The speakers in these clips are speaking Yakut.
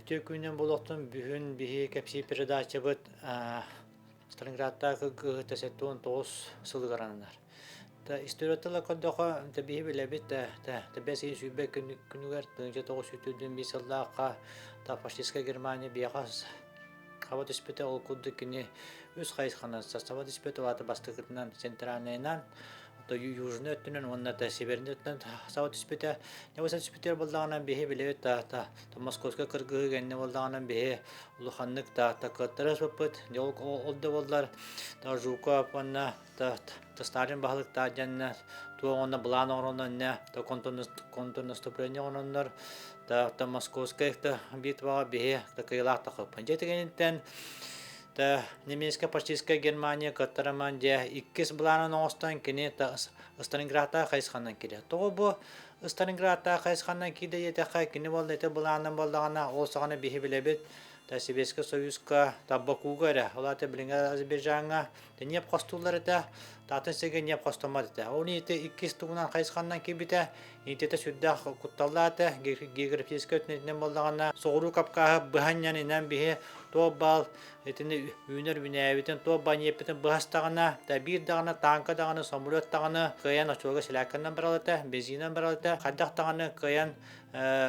Үтүө күнүнэн буолуохтун бүгүн биһи кэпсиир передачабыт Сталинградтааҕы кыһыта 79 сылыгар ананар. Та история тыла көрдөхө, та биһи билэбит та та та бэс ыйын сүүрбэ күнүгэр 1945 сыллаахха та фашистскай Германия биэҕэ хаба түспүтэ ол курдук кини үс хайысханан састаба түспүт ол аата бастакытынан центральнайынан южный өттүнэн уонна да северный өттүнэн саба түспүтэ. Небо түспүтүгэр буоллаҕына биһи билэбит та та Московскай кыргыһыы кэннэ буоллаҕына биһи улаханнык та та кыаттара сыппыт. Ол ол да буоллар та Жуков уонна та Сталин баһылыктаах дьэннэ туох уонна былаан оҥороннор та контрнаступление оҥороннор та та Московскай та битваҕа биһи та кыайыылаах тахыппын. Дьэ итигиниттэн Та немецко-фашистскай Германия кыттараман дьэ иккис былаанын оҥостон кини та Сталинградтаах хайысханан киирэр. Тоҕо бу Сталинградтаах хайысханан киирдэ диэтэххэ, кини буолла ити былаанын буоллаҕына, ол саҕана биһи билэбит та Советскай Союзка та Бакуга эрэ, ол аата билиҥҥи Азербайджаҥҥа ньиэп хостууллар этэ, атын сиргэ ньиэп хостоммот этэ. Ол ити иккис тугунан хайысханан киирбитэ, ититэ сүрдээх кутталлаах этэ, географическай өттүнэн буоллаҕына, соҕуруу Кавкаһы быһан инэн биһи туох баал итини үүнэр үүнээбитин туох баал ньиэппитин быһастаҕына, да биир даҕаны тааҥка даҕаны, самолет даҕаны кыайан очуолга силээккэнэн барал этэ, бензинэн барал этэ, хайдах даҕаны кыайан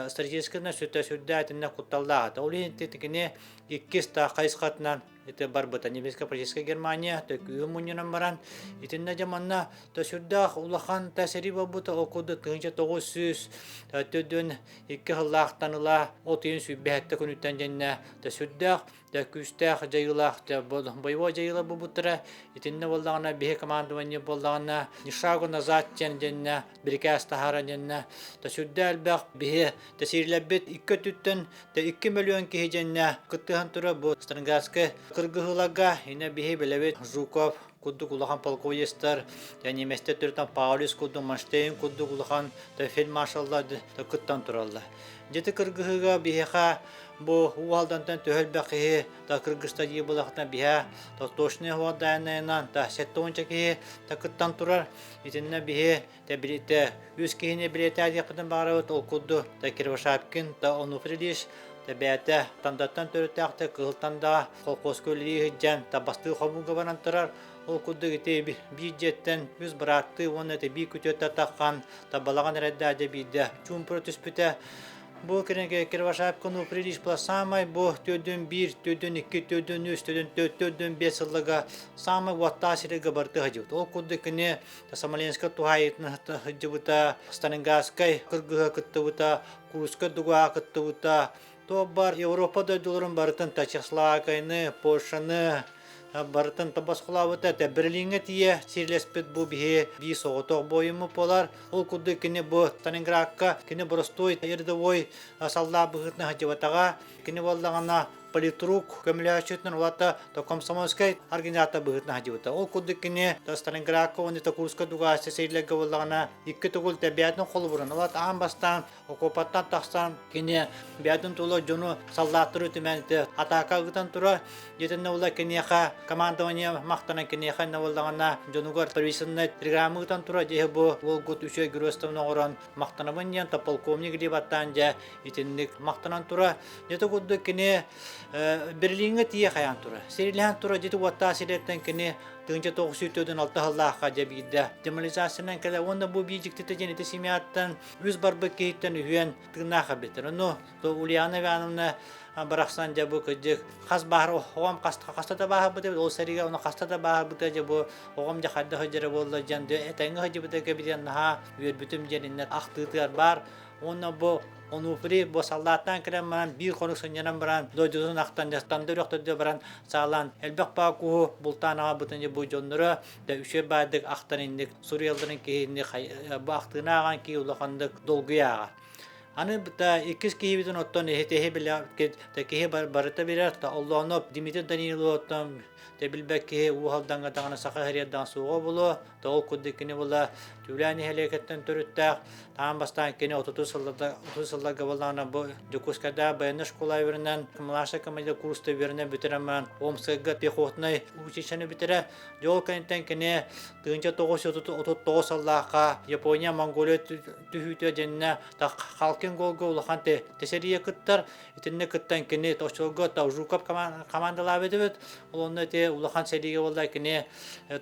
стратегическай сүтэ сүрдээх итиннэ кутталлаах этэ. Ол иһин кини иккис да хайысхатынан ити барбыта немецко-фашистскай Германия күүһүн мунньунан баран итиннэ дьэ манна то сүрдээх улахан та сэрии буолбута ол курдук 1942 сыллаахтан ыла от ыйын 27 күнүттэн дьэннэ то сүрдээх да күүстээх дьайыылаах боевой дьайыылар буолбуттара итиннэ буоллаҕына биһи командование буоллаҕына ни шагу назад диэн дьэннэ бирикээс таһааран дьэннэ то сүрдээх элбэх биһи тэсиирлэрбит икки өттүттэн Тэ 2 мөлүйүөн киһи дьэннэ кыттыһан турар бу Сталинградскай кыргыһыыларга инэ биһи билэбит Жуков курдук улахан полководецтар, немецтэр төрүтэн Паулюс курдук, Манштейн курдук улахан фельдмаршаллар кыттан тураллар. Дьити кыргыһыыга биһиэхэ бу Уу Алдантан төһө элбэх киһи та кыргыста дии булахтан биһэ та точный хуардаанайынан та 70 киһи та кыттан турар. Итиннэ биһи Тэбилитэ үс киһини билиэтээдиэхпитин баҕарабыт ол курдук да Кривошапкин, да Онуфрий Ильич, да бэйэтэ Тандаттан төрүттээх да Кыһыл Тандаҕа холкуоска үлэлии сылдьан табастыы хомууга баран турар. Ол курдук ити биир дьиэттэн үс бырааттыы уонна ити биир күтүөттэ таххан табалаҕан эрэйдээх дьэ биирдэ чуумпура түспүтэ. Бу Кривошапкин Онуфрий Ильич была самай бу төрдүн биир, төрдүн икки, төрдүн үс, төрдүн төрт, төрдүн биэс сылларга самай уоттаах сиргэ барыта сылдьыбыт. Ол курдук кини Смоленскай туһаайыытын сылдьыбыта, Сталинградскай кыргыһа кыттыбыта, Курскай дугаҕа кыттыбыта, туох бар Европа дойдуларын барытын Чехословакияны, Польшаны барытын босхолообута. Берлиҥҥэ тиийэ сирлэспит бу биһи биир соҕотох буойуммут буолар. Ол курдук кини бу Сталинградка кини боростуой рядовой саллаат быһыытынан сылдьыбатаҕа. Кини буоллаҕына политрук көмөлөһөөччүтүнэн улаата комсомольскай организатор быһыытынан сылдьыбыта. Ол курдук кини Сталинградка уонна Токурска дугааччы сэриилэргэ буоллаҕына икки төгүл бэйэтин холобурун улаат аан бастаан окуопаттан тахсан кини бэйэтин тула дьону саллааттары түмэн атаака ыытан турар. Дьиэтиннэ була киниэхэ командование махтанан киниэхэ иннэ буоллаҕына дьонугар правительственнай телеграмма ыытан турар. Дьиэ бу уолгут үчүгэй геройствоны оҥорон махтанабын диэн полковник либаттаан дьэ итинник махтанан тура. Дьэ курдук кини Берлиҥҥэ тиийэ хайаан тура. Сирилэһэн тура дьити уоттаах сирэттэн кини 1946 сыллаахха дьэ биирдэ демобилизациянан кэлэ уонна бу биир дьиктитэ диэн ити семьяттан үс барбыт киһиттэн үһүөн тыыннаах эбиттэр. Ону Ульяна Ивановна барахсан дьэ бу кырдьык хас баһар оҕом хаста да бааһырбыта эбит ол сэриигэ ону хаста да бааһырбыта дьэ бу оҕом дьэ хайдах сылдьара буолла диэн этэҥҥэ сылдьыбыта кэбитэн наһаа үөрбүтүм диэн иннэ ахтыытыгар баар уонна бу Онуфрий бу саллааттаан кэлэн баран биир хонук сынньанан баран дойдутун ахтан дьастанда үрөхтөрдө баран саалаан элбэх баакуһу бултаан аҕалбытын бу дьонноро да үчүгэй баайдык ахтан инник суруйалларын киһини бу ахтыыны ааҕан киһи улаханнык долгуйа ааҕар. Аны да иккис киһибитин оттон эһи билэ киһи барыта билэр оллооно Дмитрий Даниловтан те билбэт киһи уу халдаҥҥа даҕаны саха иһириэр даҕаны суоҕа буолуо. Тоҕо курдук кини була Түүлээн нэһилиэгиттэн төрүттээх. Таан бастаан кини 30 сылларда 30 сылларга буоллаҕына бу Дьокуускайдаах военнай школа үөрэнэн, младшай командир курста үөрэнэн бүтэрэн баран Омскайга пехотнай училищены бүтэрэ. Дьэ ол кэнниттэн кини 1939 сыллаахха Япония Монголия түһүүтэ дьэннэ Халкин Голга улахан тэсэрийэ кыттар. Итиннэ кыттан кини оччолорго Жуков командалаабыт эбит. Ол онно ити улахан сэриигэ буолла кини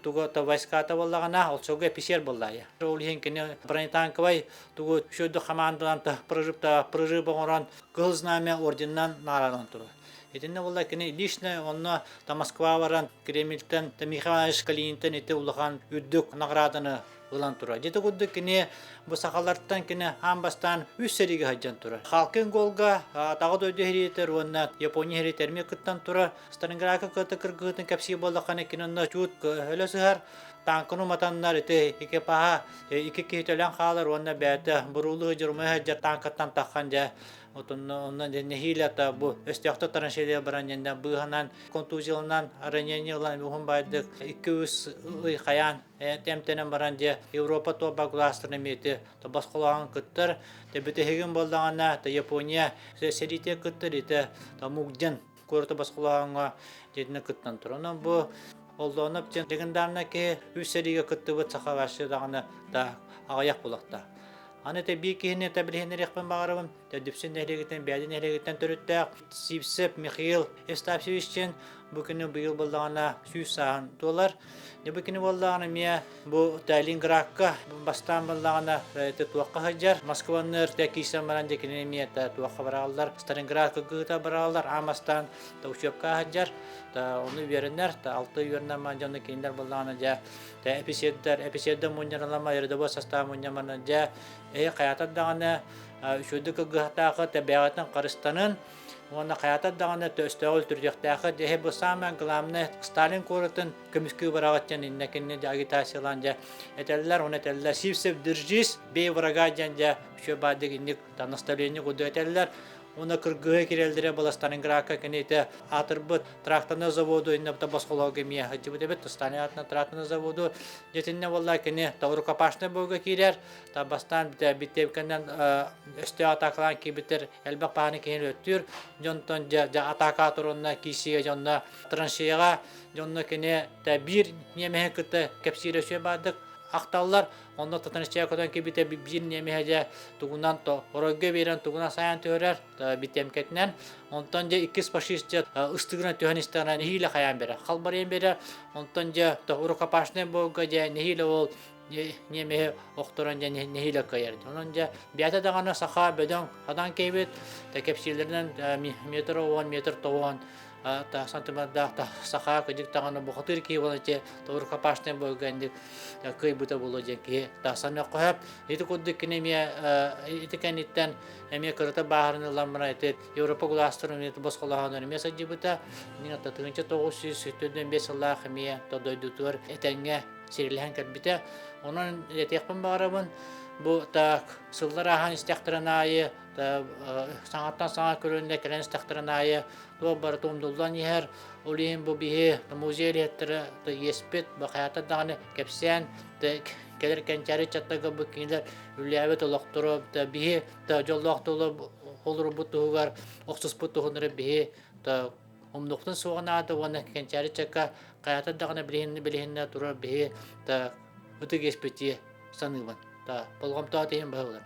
туга войската буоллаҕына оччолорго эписиэр буолла. Ол иһин кини бронетанковай тугу үчүгэйдик командалаан прорыв прорыв оҥорон Кыһыл Знамя орденынан нааранан турар. Итиннэ буолла кини лично онно та Москва баран Кремльтэн Михаил Иванович Калининтэн ити улахан үрдүк награданы ылан турар. Дьэ курдук кини бу сахалартан кини аан бастаан үс сэриигэ сылдьан турар. Халкин Голга Таҕа дойду сэриитигэр уонна Япония сэриитигэр эмиэ кыттан турар. Сталинградка кытта кыргыһыытын кэпсиир буоллаххына кини онно чуут өлө сыһар. Танканы уматаннар ити экипаһа икки киһи төлөн хаалар уонна бэйэтэ буруулуу дьурмуйа сылдьар танкаттан таххан дьэ онно нэһиилэ та бу өстөөхтөр траншея баран дьэннэ быыһанан контузияланан ранение ылан уһун баайдык 2-3 ый хайаан эмтэнэн баран дьэ Европа туоба государствоны эмиэти босхолооһун кыттар те бүтэһигин буоллаҕына те Япония сэриитэ кыттар ите Мугден куораты босхолооһуҥҥа дьиэтинэ кыттан турар. Онон бу Оллоонов диэн легендарнай киһи үс сэриигэ кыттыбыт саха вообще даҕаны да аҕыйах булахта. Аны те биир киһини тэбилиһиннэриэхпин баҕарабын. Дүпсүн нэһилиэгиттэн, Бээди нэһилиэгиттэн төрүттээх Сивцев Михаил Евстафьевич диэн бу күнү быйыл буоллаҕына 100 сааһын туолар. Дьэ бу кини буоллаҕына эмиэ бу Ленинградка бастаан буоллаҕына туохха сылдьар Москваны киирсэн баран дьэ кини эмиэ туохха бараллар Сталинградка кыыта бараллар аан бастаан учебка сылдьар ону үөрэнэр алты үөрэнэн дьону кинилэр буоллаҕына дьэ эписиэрдэр эписиэрдэр мунньаралама рядовой состав мунньамана дьэ эһи хайатар даҕаны үчүгэйдик кыргыһатаахы тэбээҕитин харыстанын уонна хайатар даҕаны өстөөҕү өлтүрдүөхтээххит дьэ бу самое главное Сталин куоратын көмүскүү бараҕыт диэн иннэ кинини дьэ агитациялаан дьэ этэллэр уонна этэллэр Сивцев держись бей врага диэн дьэ үчүгэй баардык инник наставление курдук этэллэр уонна кыргыһы кирэллэрэ была Сталинградка кини ити аатырбыт тракторный заводу иннэ босхолоого эмиэ сылдьыбыт эбит Сталин аатынан тракторный заводу дьэтиннэ буолла кини рукопашный бойга киирэр бастаан биттиэбикэннэн өстөөх атаакалаан киирбиттэр элбэх бааны киһини өттүүр дьонтон дьэ атаака турунна киисигэ дьонно траншеяҕа дьонно кини биир ньиэмэһи кытта кэпсиирэ үчүгэй баардык ахталлар онно траншея көтөн киирбитэ биир ньиэмэһэ дьэ тугунан то оройго биэрэн тугунан сайан түһэрэр биттиэмкэтинэн онтон дьэ иккис фашист дьэ ыстыгынан түһэн истэҕинэ нэһиилэ хайаан берер халбарыйан берер онтон дьэ рукопашный бойга дьэ нэһиилэ ол ньиэмэһи охторон дьэ нэһиилэ кыайар. Онон дьэ бэйэтэ даҕаны саха бөдөҥ хадан киһибит кэпсииллэринэн метр 10 метр 90 сантиметрдаах саха кыдьык даҕаны бухатыыр киһи буолан ити рукопашный бойга инник кыайбыта буолуо диэн киһи тахсан өккөһөп. Ити курдук кини эмиэ ити кэнниттэн эмиэ кырата бааһырын ылан баран ити Европа государствотын босхолоһон эмиэ сылдьыбыта. 1945 сыллаах эмиэ дойдутугар этэҥҥэ сирилэһэн кэлбитэ. Онон этиэхпин баҕарабын, бу так сыллар ааһан истэхтэрин аайы, саҥаттан саҥа көлүөнэ кэлэн истэхтэрин аайы туох барыта умнуллан иһэр. Ол иһин бу биһи музей үлэһиттэрэ иэспит, бахайата даҕаны кэпсээн, кэлэр кэнчээри ыччаттарга бу кинилэр үлэлээбит олохторо, биһи дьоллоох олорбут туһугар охсуспут туһунары биһи умнуохтун суоҕа наада уонна кэнчээри ыччакка хайата даҕаны билиһиннэ билиһиннэ турар биһи да ытык иэспитии саныыбын. Да болҕомтоҕо иһин баһылар.